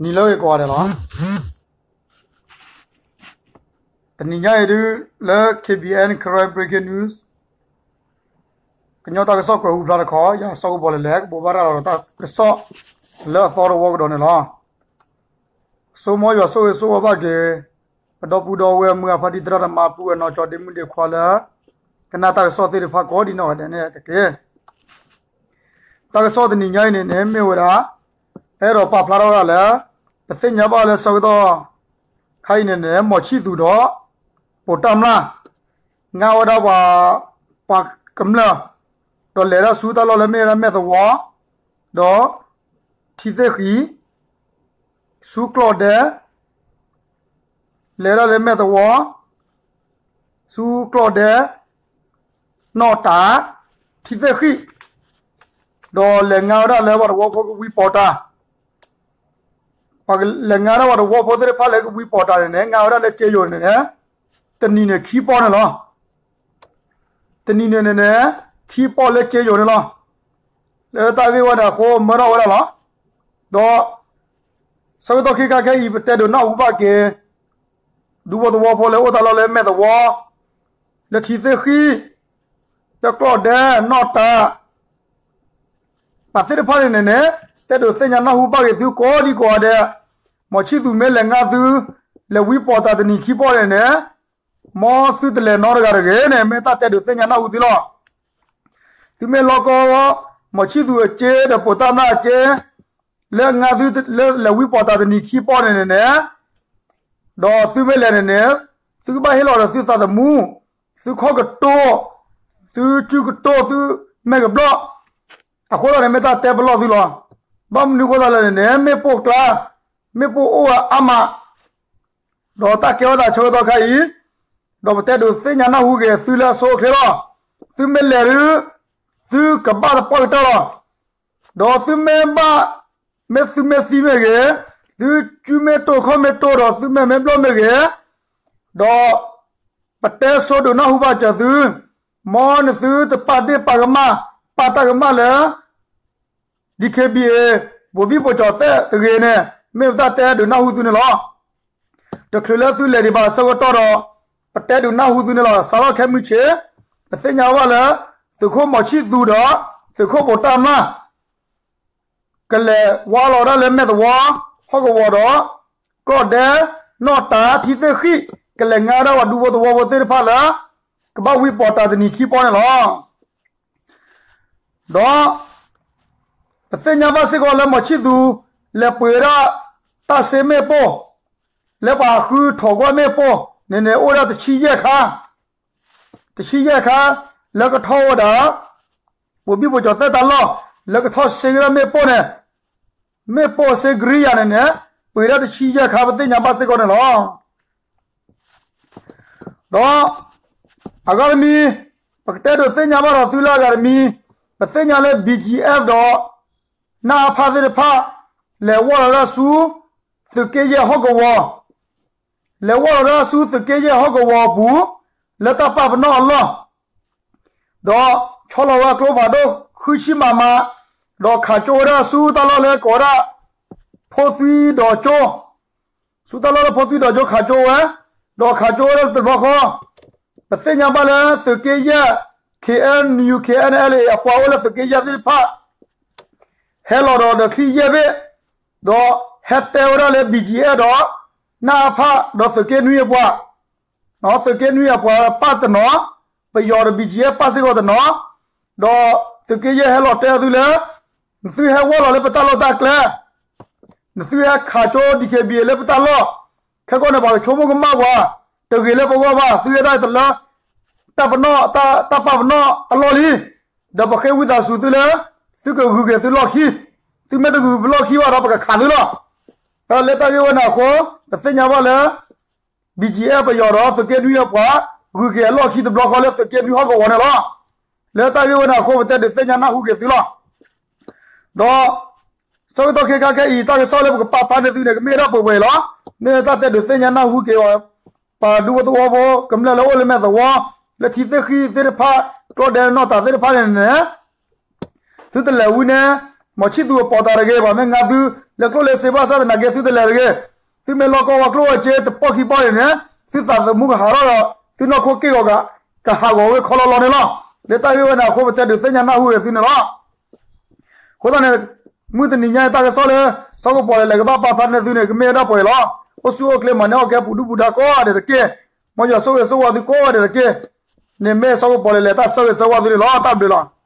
နံၤလၢအဂ့ၤကိးဂၤဒဲးလီၤ. တနံၤညါအံၤဒုး လၢ K B N Karen Breaking News ကညီတၢ်ကစီၣ်ကွဲးဟူဖျါတခီ ယၤစီၤကပီၤလဲၣ်လဲၣ် ကဘိးဘၣ်ရၤလီၤတၢ်ကစီၣ်လၢအသီတဝီကဒီးန့ၣ်လီၤ. ဆိမိၣ်ယွၤဆိၣ်ဂ့ၤဆိၣ်ဝါဘၣ်က့ၤ ပဒီပုၢ်ဒီဝဲၢ်မုၢ်အဖါတံၤသရၣ်သမါပုၢ်ဝဲၢ်နီၢ်ကၠီဒ့မုၣ်ဒ့ခွါလၢ ကနၣ်တၢ်ကစီၣ်သ့ၣ်တဖၣ်ကိးဒံးနီၢ်ဂၤဒဲးန့ၣ်တက့ၢ်. တၢ်ကစီၣ်တနံၤညါအံၤန့ၣ်န့ၣ် မ့ၢ်ဝဲဒၣ် အဲၣ်ဒိးပာ်ဖျါထီၣ်ဝဲဒၣ်လၢ ပသ့ၣ်ညါဘၣ်လၢဆၢကတီၢ်ခါအံၤန့ၣ်န့ၣ် မီၤဆံၣ်သူၤဒီး ပိာ်တၢ်မျၢ် ငါဝဲဒၣ်ပှၤ ပှၤကမျၢၢ် ဒီးလဲၤဒၣ်ဆူတၢ်လီၢ်လၢမ့ၢ်ဝဲဒၣ်မဲၢ်သဝီ ဒီး ထံသ့ၣ်ဃံ ဆူကျီၢ်ဒဲ လဲၤဒၣ်လၢမဲၢ်သဝီ ဆူကျီၢ်ဒဲ နီၢ်တၢ် ထံသ့ၣ်ဃံ ဒီးလဲၤငါဝဲဒၣ်လၢပှၤသဝီဖိကဝံပီၤတၢ်, ပှၤလဲၤငါဒၣ်ပှၤသဝီဖိသ့ၣ်တဖၣ်လၢကဝံပီၤတၢ်န့ၣ်န့ၣ် ငါဝဲဒၣ်လၢကၠ့ယိၤန့ၣ်န့ၣ် တနံၤန့ၣ်ခံပီၢ်န့ၣ်လီၤ. တနံၤန့ၣ်န့ၣ်န့ၣ် ခံပီၢ်လၢကၠ့ယိၤန့ၣ်လီၤ. လၢတၢ်ဂ့ၢ်ဝဲန့ၣ်အဃိမၢထီၣ်ဝဲဒၣ်လီၤ. ဒီး ဆၢကတီၢ်ခဲခါခဲအံၤ ပတဲဒုးနၢ်ဟူဘၣ်က့ၤ ဒူဖိသဝီဖိလၢအိၣ်တၢ်လီၢ်လၢမဲၢ်သဝီ, လၢထံသ့ၣ်ဃံ, လၢကျီၢ်ဒဲ နီၢ်တၢ် ပှၤသ့ၣ်တဖၣ်န့ၣ်န့ၣ်န့ၣ် တဲဒုးသ့ၣ်ညါနၢ်ဟူဘၣ်က့ၤသုကိးဒံကိးဂၤဒဲး, မီၤဆံၣ်သူၤမ့ၢ်လဲၤငါသု လဲၤဝံပီၤတၢ်တနံၤခံပီၢ်န့ၣ်န့ၣ်, မ်သုတလဲၤနီတဂၤတဂ့ၤန့ၣ် မ့ၢ်တၢ်တဲဒုးသ့ၣ်ညါနၢ်ဟူသုလီၤ. သုမ့ၢ်လီကီ မီၤဆံၣ်သူၤအကၠ့ဒီးပိာ်တၢ်မျၢ်အကၠ့ လၢငါသုလၢလဲၤဝံပီၤတၢ်တနံၤခံပီၢ်န့ၣ်န့ၣ်န့ၣ် ဒီးသုမ့ၢ်လဲၤန့ၣ်န့ၣ် သုကဘၣ်ဟ့ၣ်လီၤဒီးသုသးသမူ, သုခီၣ်ကတိၢ်, သုစုကတိၢ်, သုမဲာ်ကဘျီၣ်, အဃိသတးန့ၣ် မ့ၢ်တၢ်တဲပလီၢ်သုလီၤ. ဘၣ်မနုၤအဃိသတးလဲၣ်န့ၣ်န့ၣ် မ့ၣ်ပိၢ်ကျါ, မ့ၣ်ပိၢ်အိၣ်ဝဲအါမး, ဒီးတၢ်ကဲထီၣ်သးဆၢကတီၢ်ခါအံၤ, ဒီးပတဲဒုးသ့ၣ်ညါနၢ်ဟူက့ၤသုလၢအဆိအချ့လီၤ. သုမ့ၢ်လဲၤဒုး, သုကဘၣ်တပှၢ်ကတၢၢ်လီၤ. ဒီးသုမ့ၢ်ဘၣ်, မ့ၢ်သုမ့ၢ်သံမ့ၢ်ဂ့ၤ, သုစုမ့ၢ်တိၢ်ခီၣ်မ့ၢ်တိၢ်ဒီးသုမဲာ်မ့ၢ်ဘျီၣ်မ့ၢ်ဂ့ၤ, ဒီး ပတဲဆိဒုးနၢ်ဟူဘၣ်စၢၤသု, မ်နသုတပာ်ဒ့ၣ်ပာ်ကမၣ်, ပာ်တၢ်ကမၣ်လၢ DKBA ဘိၣ်ဘံၣ်ဘိၣ်ကၠီၤသဲးတဂ့ၤန့ၣ် မ့ၢ်ပတၢ်တဲဒုးနၢ်ဟူသုန့ၣ်လီၤ. တချုးလၢသုလဲၤဒံးဘၣ်အဆၢကတီၢ်ဒီး ပတဲဒုးနၢ်ဟူသုန့ၣ်လီၤ. စးထီၣ်ခဲမုၢ်ဆ့ၣ် ပသ့ၣ်ညါဘၣ်လၢ သုးခိၣ်မီၤဆံၣ်သူၤဒီး သုးခိၣ်ပိာ်တၢ်မျၢ် ကလဲၤဝါလီၤဒၣ်လၢမဲၢ်သဝီ, ဟီၣ်ကဝီၤဒီး ကျီၢ်ဒဲ, နီၢ်တၢ်, ထံသ့ၣ်ဃံ, ကလဲၤငါဒၣ်ပှၤဒူဖိသဝီဖိသ့ၣ်တဖၣ်လၢ ကဘၣ်ဝံပီၤတၢ်တနံၤခံပီၢ်န့ၣ်လီၤ. ဒီး ပသ့ၣ်ညါဘၣ်စ့ၢ်ကီးလၢမီၤဆံၣ်သူၤ လဲၤပှ့ၤဝဲဒၣ် တၢ်စ့မ့ၣ်ပိၢ် လၢပှၤဃုထီၣ်ကွၢ်မ့ၣ်ပိၢ်န့ၣ်န့ၣ် အိၣ်ဒၣ်တဆံယဲၢ်ခါ, တဆံယဲၢ်ခါ လၢကထီၣ်ဝဲဒၣ် ဘိၣ်ဘံၣ်ဘိၣ်ကၠီၤသဲးတၢ်လီၢ် လၢကထီၣ်စ့က့ၤဒၣ်မ့ၣ်ပိၢ်န့ၣ်, မ့ၣ်ပိၢ်စ့ကရံယၤန့ၣ်န့ၣ် ပှ့ၤဒၣ်တဆံယဲၢ်ခါ ပသ့ၣ်ညါဘၣ်စ့ၢ်ကီးန့ၣ်လီၤ. ဒီး အဂၤတမံၤ ပကတဲဒုးသ့ၣ်ညါဘၣ်ဒီးသုလၢအဂၤတမံၤ, ပသ့ၣ်ညါလၢ BGF ဒီး နအဖသ့ၣ်တဖၣ် လဲၤဝီလီၤဒၣ်ဆူ သုးက့ယဲၢ်ဟီၣ်ကဝီၤ, လဲၤဝီလီၤဒၣ်ဆူသုးက့ယဲၢ်ဟီၣ်ကဝီၤအပူၤ လၢတၢ်ပာ်ပနီၣ်အလီၢ် ဒီးဆီလီၤဝဲကျိဖးဒိၣ်ဃုဆံမးမး, ဒီးခးကၠိဝဲဒၣ်ဆူတၢ်လီၢ်လၢကိးဝဲဒၣ် ဖိသွံဒီးကၠိ, ဆူတၢ်လီၢ်လၢဖိသွံဒီးကၠိခးကၠိဝဲ, ဒီးခးကၠိဝဲဒၣ်တဘျီဃီ, ပသ့ၣ်ညါဘၣ်လၢသုးက့ယဲၢ် KNU KNLA အပှၤအိၣ်လၢသုးက့ယဲၢ်သ့ၣ်တဖၣ် ဟဲလီၤဒီးဒီးချံယဲၢ်ဘ့ၣ်, ဒီးဟဲတဲဝဲဒၣ်လၢ BGF ဒီး နအဖ ဒီးသုးက့နွံအပှၤ သုးက့နွံအပှၤပာ်တနီၤ, ပယီၤဒီး BGF ပာ်စ့ၢ်ကီးတနီၤ, ဒီးသုးက့ယဲၢ်ဟဲလီၤတဲသုလၢ နသုဟဲဝီလီၤလၢပတၢ်လီၢ်တၢ်ကျဲ, နသုဟဲခးကၠိ DKBA လၢပတၢ်လီၢ်, ခဲကီၢ်န့ၣ် ပှၤကဆိကမိၣ်ကမၣ်ပှၤ, တဂ့ၤလၢပဂီၢ်ဘၣ်, သုဟဲဒၣ်တလၢ တၢ်ပနီၣ်, တၢ်ပာ်ပနီၣ်အလီၢ်လံ, ဒီးပဃ့ဝံသးစူၤသုလၢ သုကဂုၤက့ၤသုလီၢ်ခံ, သုမ့ၢ်တဂုၤပလီၢ်ခံဘၣ်ဒီး ပကခးသုလီၤ. လၢတၢ်ဂ့ၢ်ဝဲန့ၣ်အဃိ ပသ့ၣ်ညါဘၣ်လၢ BGF ပယီၤဒီးသုးက့နွံအပှၤ ဂုၤက့ၤအလီၢ်ခံတဘျီဃီလၢသုးက့နွံဟီၣ်ကဝီၤန့ၣ်လီၤ. လၢတၢ်ဂ့ၢ်ဝဲန့ၣ်အဃိ ပတဲဒုးသ့ၣ်ညါနၢ်ဟူက့ၤသုလီၤ. ဒီး ဆၢကတီၢ်ခဲခါခဲအံၤ တၢ်ကစီၣ်လၢပကပာ်ဖျါန့ၢ်သုန့ၣ် ကမ့ၢ်ဒၣ်ပှဲၤပှဲၤအံၤလီၤ. မ့ၢ်တၢ်တဲဒုးသ့ၣ်ညါနၢ်ဟူက့ၤ ပှၤဒူဖိသဝီဖိ ကမျၢၢ်လၢအိၣ်လၢမဲာ်သဝီ လၢထံသ့ၣ်ဃံသ့ၣ်တဖၣ် ကျီၢ်ဒဲနီၢ်တၢ်သ့ၣ်တဖၣ်န့ၣ်န့ၣ် သုတလဲၤဝံန့ၣ် မီၤဆံၣ်သူးအပိာ်သးတဂ့ၤ, ပှၤမ့ၢ်ငါသု လဲၤကျိၣ်လဲၤစ့ဘၣ်ဆၣ်သနာ်က့ သုတလဲၤတဂ့ၤ. သုမ့ၢ်လီၢ်ကီၢ်ဝါကျိၣ်ဝါစ့တပီၢ်ခံပီၢ်န့ၣ်န့ၣ်, သုသးသမူကဟးထီၣ်ဒီး သုနီၢ်ခိက့ၢ်ဂီၤကး ကဟးဂီၤဝဲခီလီၤလီၤန့ၣ်လီၤ. လၢတၢ်ဂ့ၢ်ဝဲန့ၣ်အဃိ ပတဲဒုးသ့ၣ်ညါနၢ်ဟူဂ့ၤသုန့ၣ်လီၤ. အဃိသတးန့ၣ် မုၢ်တနံၤညါအံၤတၢ်ကစီၣ်လၢ စီၤကပီၤလဲၤလဲၤကဘၣ်ပာ်ဖျါန့ၢ်သုန့ၣ် ကမ့ၢ်ဝဲဒၣ်ပှဲၤလီၤ. အိၣ်ဆူၣ်အိၣ်ချ့ မၤန့ၢ်အီၣ်ကဲ ပူၤဒုၣ်ပူၤဒါကိးဂၤဒဲးတက့ၢ်. မ်ယွၤဆိၣ်ဂ့ၤဆိၣ်ဝါသုကိးဂၤဒဲးတက့ၢ်. န့ၣ်မ့ၢ်စီၤကပီၤလဲၤလဲၤတၢ်ဆၢဂ့ၤဆၢဝါသုန့ၣ်လီၤ. တၢ်ဘျုးလီၤ.